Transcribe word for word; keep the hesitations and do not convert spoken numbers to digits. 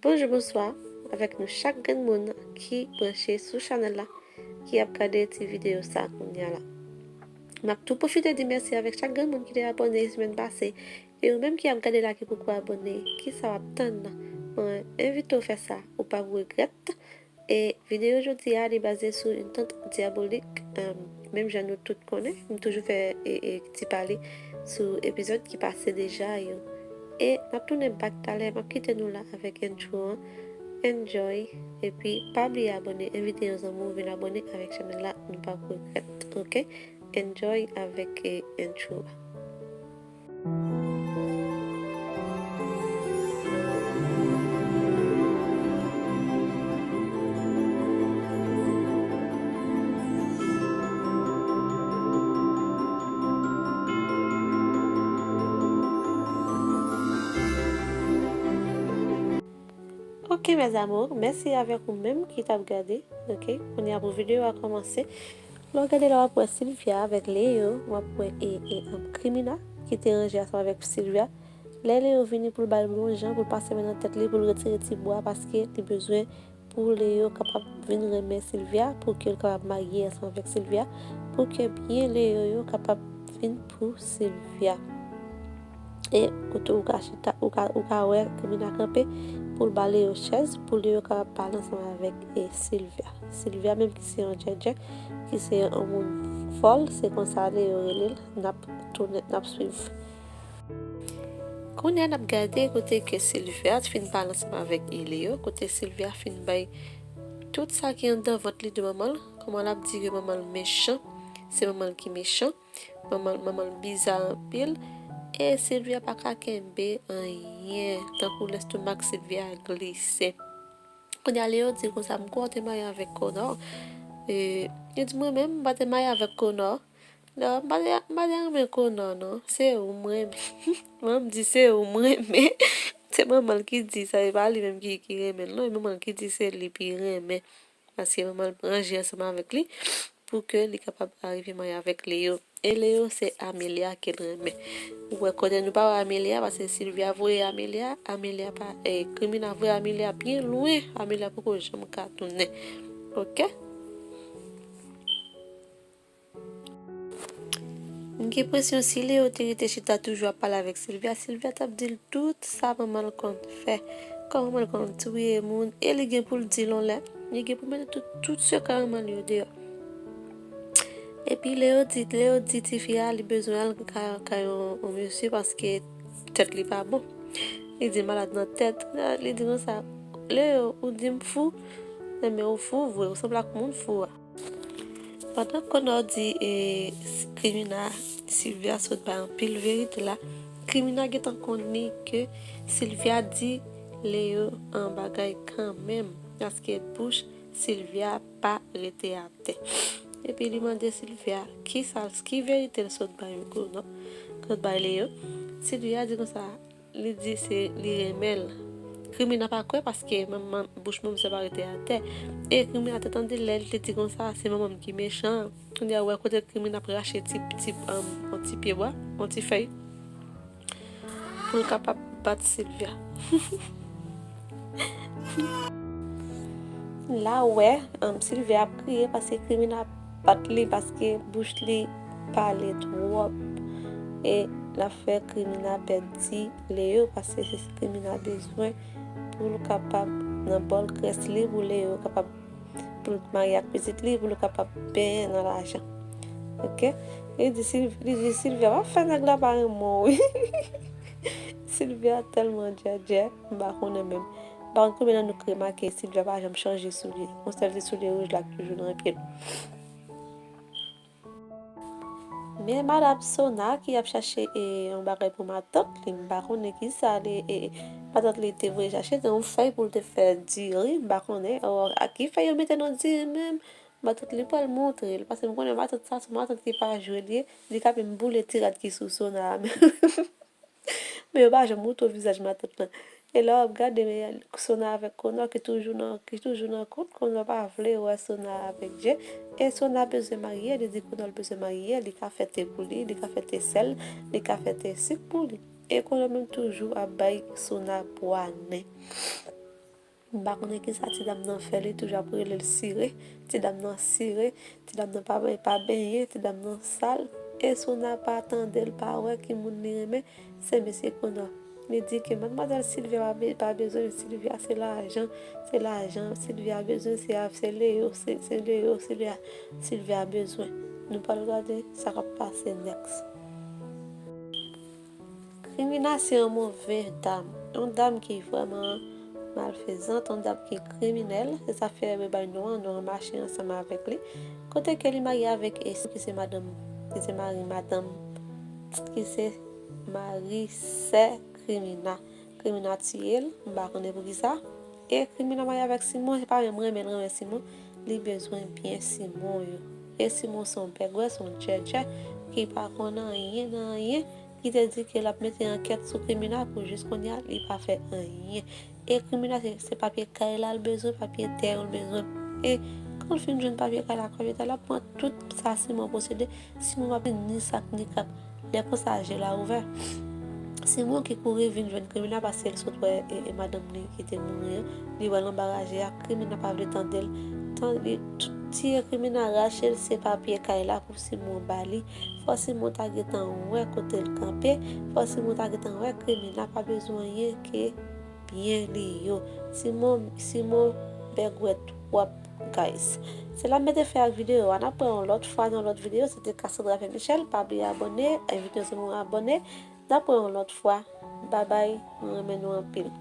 Bonjou, bonswa avèk nou chak grenn moun ki branche sou chanèl la, ki ap gade ti videyo sa kounye a la. M ap tou pwofite di mèsi avèk chak grenn moun ki te abòne semèn pase, e ou menm ki ap gade la ki poko abòne, kisa w ap tann? Mwen envite w fè sa, ou p ap regrèt. E videyo jodi a, li baze sou yon tant dyabolik, um, menm jan nou tout konnen. M toujou fè e, e, ti pale sou epizòd ki pase deja yo. E m ap tounen back talè, m ap kite nou la avèk intro an. Enjoy, epi pa bliye abòne, envite yon zanmi w vin abòne avèk chanèl la, nou p ap regrèt, oke? Enjoy avèk e, intro a. Ok, mes amours, mèsi avèk ou menm ki t ap gade. Ok, kounye a pou videyo a kòmanse. Lè w gade la, w ap wè Sylvia avèk Leo, w ap wè e, e, um, Krimina ki te ranje ansanm avèk Sylvia. Lè Leo vini pou l ba l bon jan, pou l pase men nan tèt li, pou l retire ti bwa, paske li bezwen pou Leo kapab vin renmen Sylvia, pou ke l kapab marye ansanm avèk Sylvia, pou ke byen Leo yo kapab vin pou Sylvia. E kote ou ka chita, ou ka, ou ka wè Krimina kanpe pou l ba Leo chèz, pou Leo kapab pale ansanm avèk e Sylvia. Sylvia menm ki se yon djèdjè, ki se yon moun fòl, se konsa Leo rele l, n ap tounen, n ap swiv. Kounye a n ap gade kote ke Sylvia fin pale ansanm avèk e Leo, kote Sylvia fin bay tout sa ki anndan vant li de manman l, kòman l ap di ke manman l mechan, se manman l ki mechan. Manman, manman l biza anpil. E Sylvia pa ka kenbe anyen. Tankou lestomak Sylvia glise. Kounye a Leo di konsa, "M kwè w te marye avèk Connor." E, li di, "Mwen menm, m pa te marye avèk Connor." Leo, "M pa te, m pa te renmen Connor, non. Se ou m renmen." Mwen, m di, "Se ou m renmen." Se manman l ki di sa, e pa li menm ki, ki renmen l, non. E manman l ki di se li pi renmen. Paske manman l ranje ansanm avèk li pou ke li kapab arive marye avèk Leo. E Leo se Amelia ke l renmen. Ou wè kote nou pa wè Amelia, paske Sylvia voye Amelia, Amelia pa, eh, Krimina voye Amelia byen lwen, Amelia poko janm ka tounen. Ok? M gen enpresyon si Leo te rete chita toujou ap pale avèk Sylvia, Sylvia t ap di l tout sa manman l konn fè. Kòman manman l konn touye moun, e li gen pou l di l yon lè. Li gen pou mete tout, tout sekrè manman l yo deyò. Epi Leo di, Leo di tifi a li bezwen al kay, kay yon, yon mesye paske tèt li pa bon. Li di l malad nan tèt. Li di konsa, "Leo, ou di m fou? Enben ou fou vre, ou sanble ak moun fou a." Pandan Connor di, e, Krimina, Sylvia sot bay anpil verite la, Krimina gentan konnen ke Sylvia di Leo an bagay kanmenm, paske bouch Sylvia pa rete atè. Epi li mande Sylvia, "Kisa, ki verite l sot bay Connor, sot bay Leo?" Sylvia di konsa, li di se li renmen l. Krimina pa kwè paske manman, bouch manman sa pa rete atè. E Krimina te tande lè li te di konsa, "Se manman m ki mechan." Kounye a ou wè kote Krimina ap rache ti, ti, um, yon ti pye bwa, yon ti fèy, pou l kapab bat Sylvia. La ou wè, um, Sylvia ap kriye paske Krimina bat li, paske bouch li pale twòp. E l ap fè Krimina pèdi Leo, paske se Krimina bezwen pou l kapab nan bòl grès li, pou Leo kapab, pou l marye ak pitit li, pou l kapab benyen nan lajan. Ok? Li di Sylv-, li di Sylvia, "W ap fè nèg la pa renmen w, wi." Sylvia tèlman djèdjè, m pa konnen menm. M pa konn konbyen nan nou k remake Sylvia pa janm chanje soulye. Yon sèl ti soulye wouj la k toujou nan pye l. Men madanm Sona ki ap chache, e, yon bagay pou matant li, m pa konnen kisa li, e, matant li te voye chache, te yon fèy pou l te fè diri, m pa konnen, o, a ki fèy yo mete nan diri menm, matant li pral montre l, paske m konnen matant sa, se matant ki pa jwe li ye, li ka menm boule ti rad ki sou Sona a menm. Men yo pa janm montre w vizaj matant lan. E lè w ap gade, men Sona avèk Connor ki toujou nan, ki toujou nan kont, Connor pa vle wè Sona avèk Jay. E Sona bezwen marye, li di Connor l bezwen marye, li ka fè te pou li, li ka fè te sèl, li ka fè te sik pou li. E Connor menm toujou ap bay Sona bwa nen. M pa konnen kisa ti dam nan fè, li toujou ap rele l Sire. Ti dam nan Sire, ti dam nan pa, pa benyen, ti dam nan sal. E Sona pa tande l, pa wè ki moun li renmen, se mesye Konan. Li di ke madmwazèl Silvya pa be-, pa bezwen, Silvya se lajan, se lajan Silvya bezwen, se a, se Leo, se, se Leo Silvya, Silvya bezwen. Nou pral gade sa k ap pase next. Krimina se yon move dam, yon dam ki vrèman malfezant, yon dam ki kriminèl. Se sa fè yo bay non an, non an mache ansanm avèk li. Kote ke li marye avèk Esi, ki se madanm, ki se mari madanm, ki se mari sè Krimina. Krimina tiye l, m pa konnen poukisa. E Krimina marye avèk Simon, se pa menm renmen l renmen Simon, li bezwen byen Simon yo. E Simon se yon pègwè, se yon tchètchè, ki pa konn anyen nan anyen, ki te di ke l ap mete ankèt sou Krimina pou jis kounye a, li pa fè anyen. E Krimina se, se papye kay la l bezwen, papye tè yo l bezwen. E kan l fin jwenn papye kay la, papye tè la, pran tout sa Simon posede, Simon pa ni sak ni kap. Lè konsa, je l a ouvè. Simon ki kouri vin jwenn Krimina paske l sot wè e, e madanm li ki te mouri an. Li wè l anba raje a, Krimina pa vle tande l. Tan li t-, tiye Krimina, rache l se papye kay la pou Simon ba li. Fò Simon ta gentan wè kote l kanpe. Fò Simon ta gentan wè Krimina pa bezwen anyen ke byen li yo. Simon, Simon bègwè twòp, guys. Se la m mete fen ak videyo a. N ap wè yon lòt fwa nan lòt videyo. Se te Cassandra Fè Michel. Pa bliye abòne. Envite yon moun abòne. N ap wè yon lòt fwa. Babay. Mwen renmen nou anpil.